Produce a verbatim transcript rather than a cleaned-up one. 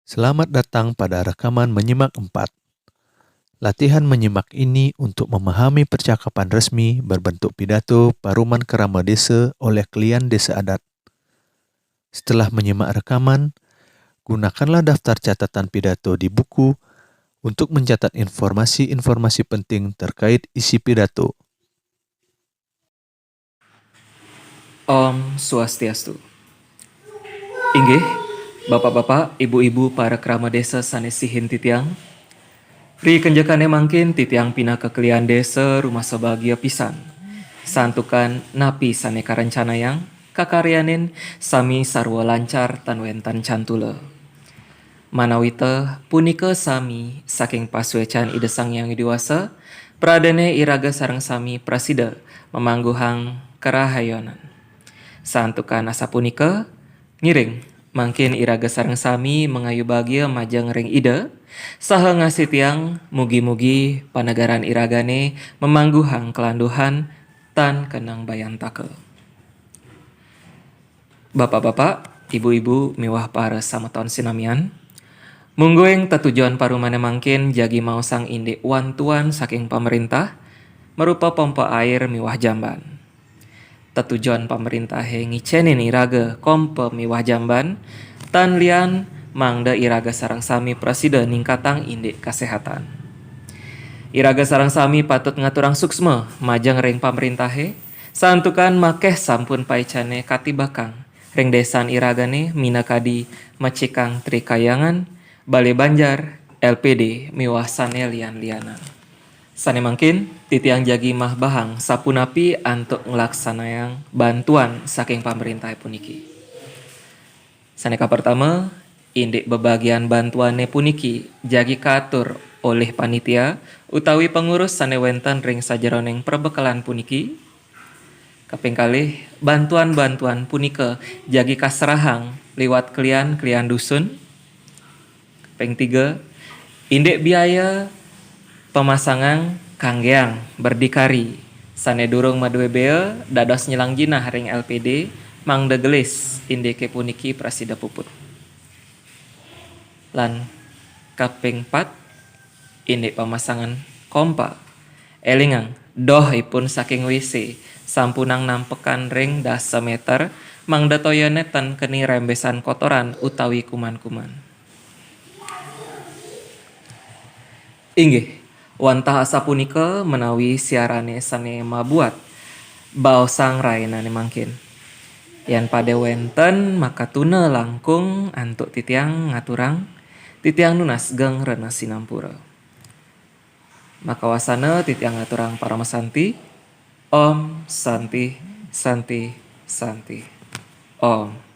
Selamat datang pada rekaman menyimak empat. Latihan menyimak ini untuk memahami percakapan resmi berbentuk pidato paruman kerama desa oleh klian desa adat. Setelah menyimak rekaman, gunakanlah daftar catatan pidato di buku untuk mencatat informasi-informasi penting terkait isi pidato. Om Swastiastu. Inggih, bapak-bapak, ibu-ibu, para kerama desa sane sihin titiang. Ri kenjekane mangkin titiang pinaka klian desa rumasa bagia pisan. Santukan napi sane karencanayang, kakaryanin sami sarwa lancar tan wenten cantula. Manawita punika sami saking pasuecan Ida Sang Hyang Widi Wasa, pradene iraga sareng sami prasida mamangguhang karahayonan. Santukan asapunika, ngiring mangkin iraga sareng sami mangayu bagia majeng ring Ida, saha ngasitiang mugi-mugi panegaran iragane mamangguhang kalanduhan tan keneng bayantaka. Bapak-bapak, ibu-ibu miwah para sameton sinamian, mungguing tetujon parumane mangkin jagi maosang indik wantuan saking pamerintah, marupa pompa air miwah jamban. Tetujon pamerintahe ngicenin iraga kompa miwah jamban, tan lian mangda iraga sareng sami prasida ningkatang indik kasehatan. Iraga sareng sami patut ngaturang suksma majeng ring pamerintahe, santukan makeh sampun paicane katibakang ring desan iragane minakadi Mecikang Trikayangan, Bale Banjar, L P D, miwah sane lian-lianan. Sane mangkin, titiang jagi mahbahang sapunapi antuk nglaksanayang bantuan saking pamrintah puniki. Sane kapertama, indik bebagian bantuane puniki jagi katur olih panitia utawi pengurus sane wenten ring sajeroning perbekelan puniki. Kaping kalih, bantuan-bantuan punika jagi kaserahang liwat klian-klian dusun. Kaping tiga, indik biaya pemasangan kanggeang berdikari sane durung madue bea dados nyelang jinah ring L P D, mangda gelis indike puniki prasida puput. Lan kaping pat, indik pamasangan kompa. Elingang, doh ipun saking W C sampunang nampekan ring dasa meter, mangda toyane tan keni rembesan kotoran utawi kuman-kuman. Inggih, wantah asapunika menawi siarane sane mabuat baosang rainane mangkin. Yan pade wenten makatuna langkung antuk titiang ngaturang, titiang nunas geng rena sinampura. Makawasana titiang ngaturang paramasanti. Om Santi, Santi, Santi. Om.